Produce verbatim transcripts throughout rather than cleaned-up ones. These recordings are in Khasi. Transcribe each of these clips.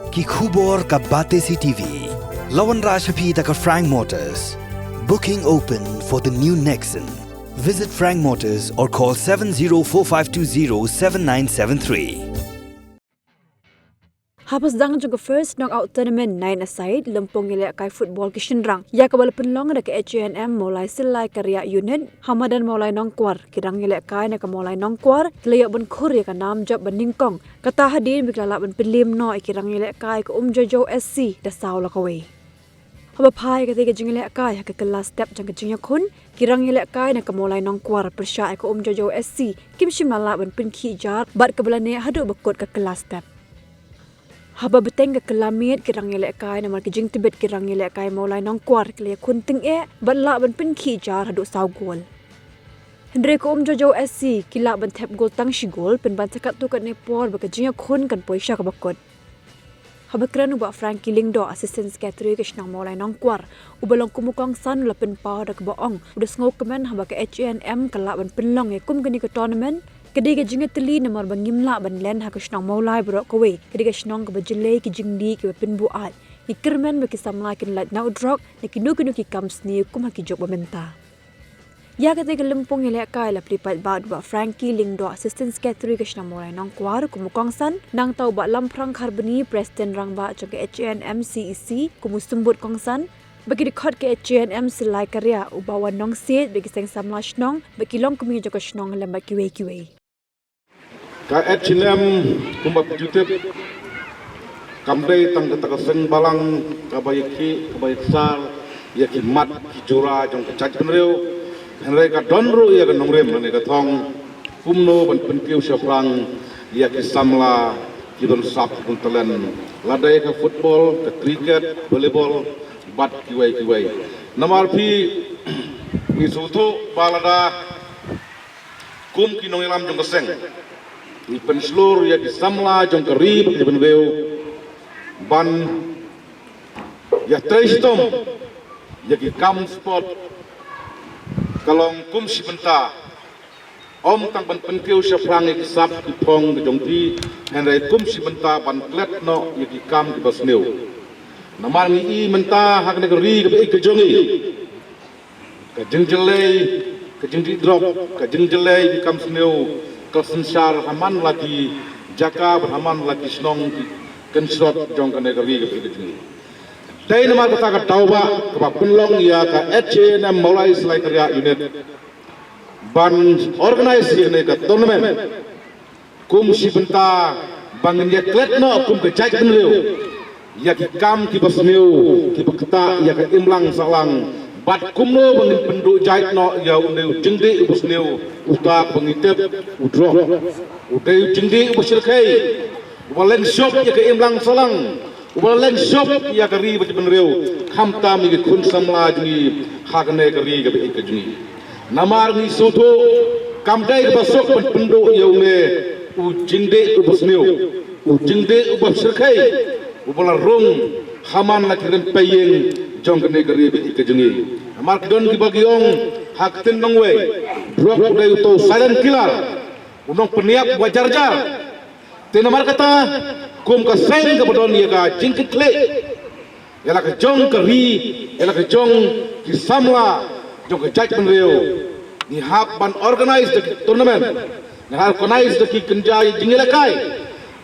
Ki khubor ka Batesi T V. La wanrah sha phi da ka Frank Motors. Booking open for the new Nexon. Visit Frank Motors or call seven zero four five two zero seven nine seven three. Haba sdang jong ka first knockout tournament nine-a-side lympung ïalehkai football ki shynrang, ïa kaba la pynlong da ka H A N M Mawlai Syllai Kariah Unit ha madan Mawlai Nongkwar, ki rangïalehkai na ka Mawlai Nongkwar ki la ïoh ban khur ïa ka nam jop ba nyngkong. Kata hadien ba ki la lah ban pynliem noh ïa ki rangïalehkai ka Umjojo S C da saw la kawei. Haba phai katei ka jingïalehkai ha ka kylla step jong ka jingïakhun, ki rangïalehkai na ka Mawlai Nongkwar pyrshah ïa ka Umjojo S C kim shym la lah ban pynkhih jar bad kaba la neh haduh ba kut ka kylla step. Haba bteng ka kylla miet, ki rangïalehkai namar ki jingtbit ki rangïalehkai Mawlai Nongkwar ki la ïakhun tyngeh bad lah ban pynkhih jar haduh saw gol. Hynrei ka Umjojo S C ki lah ban thep gol tang shi gol pynban sa katto katne por ba ka jingïakhun kan poi sha kaba kut. Haba kren u Bah Frankie Lyngdoh, Assistant Secretary ka shnong Mawlai Nongkwar, uba long kum u kongsan, u la pynpaw da kaba ong u da sngewkmen haba ka H A N M ka lah ban pynlong ïa kum kane ka tournament ka dei ka jingïatylli namar ba ngim lah ban len ha ka shnong Mawlai baroh kawei, ka dei ka shnong kaba jyllei ki jingdih kiba pynbuaid. Ngi kyrmen ba ki samla kin lait na u drok na kino kino ki kam sniew kum ha ki juk ba mynta. Ïa katei ka lympung ïalehkai la plie paidbah da u Bah Frankie Lyngdoh, Assistant Secretary ka shnong Mawlai Nongkwar kum u kongsan, nangta u Bah Lamphrang Kharbani, President Rangbah jong ka H A N M C E C kum u symbud kongsan, bad ki dkhot ka H A N M Syllai Kariah, u Bah Wan Nongsiej, bad ki seng samla shnong bad ki longkmie jong ka shnong lem bad kiwei kiwei. Ka H A N M kumba phi ju tip kam dei tang kata ka seng balang kaba ïakhih, kaba ïaksar ïa ki mat ki jura jong ka jaitbynriew. Hynrei ka don ruh ïa ka nongrim lane ka thong kumno ban pynkiew shaphrang ïa ki samla ki don sap ki don talent, lada ïa ka football, ka cricket, volleyball bad kiwei kiwei. Namar phi, ngi sngewthuh ba lada kum ki nongïalam jong ka seng ngi pynshlur ïa ki samla jong ka ri bad ka jaitbynriew ban ïatrei shitom ïa ki kam sport, ka long kum shi bynta ym tang ban pynkiew shaphrang ïa ki sap ki phong ki jong ki, hynrei kum shi bynta ban klet noh ïa ki kam kiba sniew. Namar ngi i mynta ha kane ka ri kaba ïeit ka jong ngi, ka jingjyllei, ka jingdih drok, ka jingjyllei ki kam sniew ka synshar ha man la ki jaka bad ha man la ki shnong ki kynshrot jong kane ka ri kaba ïeit ka jong ngi. Dei namar kata ka daw ba kaba pynlong ïa ka H A N M Mawlai Syllai Kariah Unit ban organise ïa kane ka tournament kum shi bynta ba ngin ïa klet noh kum ka jaitbynriew ïa ki kam kiba sniew kiba ktah ïa ka imlang sahlang, bad kumno ba ngin pynduh jait noh ïa une u jingdih uba sniew, uta ba ngi tip u drok. U dei u jingdih uba shyrkhei, uba leng shop ïa ka imlang sahlang, uba leng shop ïa ka ri bad jaitbynriew, khamtam ïa ki khun samla jong ngi ha kane ka ri kaba ïeit ka jong ngi. Namar ngi sngewthuh kam dei kaba suk ban pynduh ïa une u jingdih uba sniew, u jingdih uba shyrkhei, uba la rung ha man la ki rympei ïing jong kane ka ri kaba ïeit ka jong ngi. Namar ki don kiba ki ong ha ka ktien nongwei, drok u dei uto u silent killer, u nongpynïap uba jar jar. Te namar kata, kum ka seng kaba don ïa ka jingkitkhlieh ïa la ka jong ka ri, ïa la ka jong ki samla jong ka jaitbynriew, ngi hap ban organise da ki tournament, ngi hap organise da ki kynja jingïalehkai,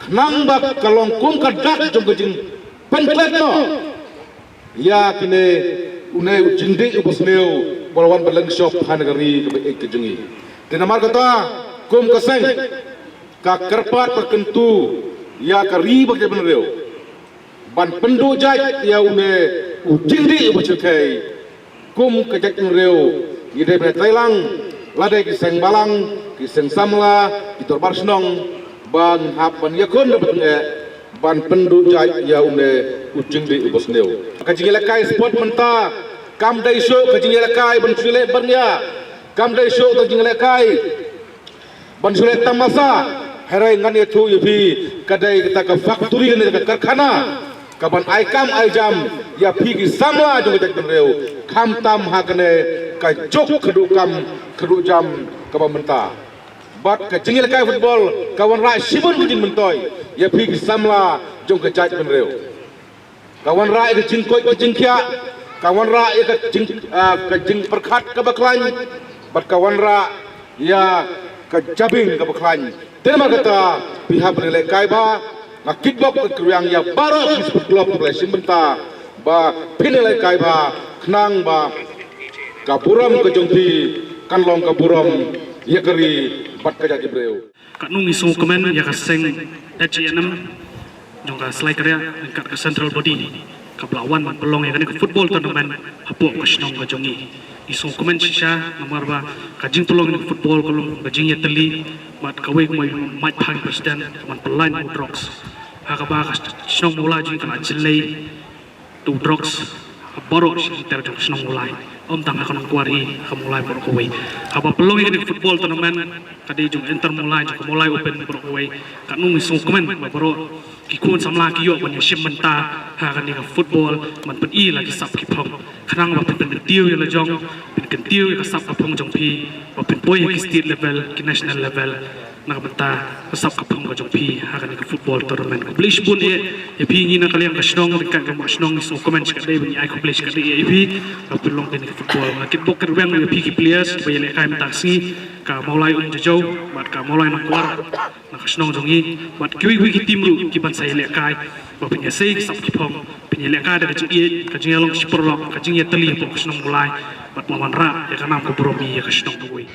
khnang ba ka long kum ka dak jong ka jingpynklet noh ïa kine, une u jingdih uba sniew uba la wan ban leng shop ha kane ka ri kaba ïeit ka jong ngi. Te namar kata, kum ka seng, ka kyrpad ka kyntu ïa ka ri bad ka jaitbynriew ban pynduh jait ïa une u jingdih uba shyrkhei. Kum ka jaitbynriew ngi dei ban trei lang, lada ki seng balang, ki seng samla, ki dorbar shnong, ba ngin hap ban ïakhun da ba tyngeh ban pynduh jait ïa une u jingdih uba sniew. Ka jingïalehkai sport mynta kam dei shuh ka jingïalehkai ban shu leh byrngeh, kam dei shuh ka jingïalehkai ban shu leh tamasa. Hynrei ngan ïathuh ïa phi, ka dei kata ka factory ne ka karkhana kaban ai kam ai jam ïa phi ki samla jong ka jaitbynriew, khamtam ha kane ka juk khatduh kam khatduh jam kaba mynta. Bad ka jingïalehkai football ka wanrah shibun ka jingmyntoi ïa phi ki samla jong ka jaitbynriew. Ka wanrah ïa ka jingkoit ka jingkhiah, ka wanrah ïa ka jing, ah, ka jingpyrkhat kaba khlaiñ, bad ka wanrah ïa ka jabieng kaba khlaiñ. Te namar kata phi hap ban ïalehkai bha, nga kitbok ka kyrwiang ïa baroh ki sport club ba la shim bynta ba phin ïalehkai bha, khnang ba ka burom ka jong phi kan long ka burom ïa ka ri bad ka jaitbynriew. Katno ngi sngewkmen ïa ka seng H A N M jong ka Salai Kariah ryngkat ka central body kaba la wan ban pynlong ïa kane ka football tournament hapoh ka shnong ka jong ngi. Ngi sngewkmen shisha namar ba ka jingpynlong ïa ka football ka long ka jingïatylli bad kawei ka mait pha president ka ban pynlait u drugs. Ha kaba ka shnong Mawlai jong ngi ka la jyllei da u drugs ha baroh shi ter jong ka shnong Mawlai. Ym tang ha ka Nongkwar hi, ha ka Mawlai baroh kawei. Haba pynlong ïa kane ka football tournament ka dei jong Inter Mawlai, jong ka Mawlai Open baroh kawei. Katno ngi sngewkmen ba baroh ki khun samla ki ïoh ban ïashim bynta ha kane ka football ban pyni la ki sap ki phong. Khnang ba phin pynkyntiew ïa la jong, phin kyntiew ïa ka sap ka phong jong phi, ba phin poi ha ki state level, ki national level. Na ka bynta ka sap ka phong ka jong phi ha kane ka football tournament. Khublei shibun ïa phi ngi na ka liang ka shnong, ryngkat ka mah shnong, ngi sngewkmen shikatdei ba ngi ai khublei shikatdei ïa phi ba phi long kane ka football. Nga kitbok kyrwiang ïa phi ki players ba ïalehkai mynta ka sngi, ka Mawlai Umjajaw bad ka Mawlai Nongkwar na ka shnong jong ngi, bad kiwei kiwei ki team ruh ki ban sa ïalehkai ba phin ïasei ki sap ki phong, phin ïalehkai da ka jingïeit, ka jingïalong shi paralok, ka jingïatylli hapoh ka shnong Mawlai bad ban wanrah ïa ka nam ka burom ïa ka shnong kawei.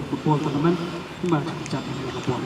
Football tournament, kumba ka jam ka bol.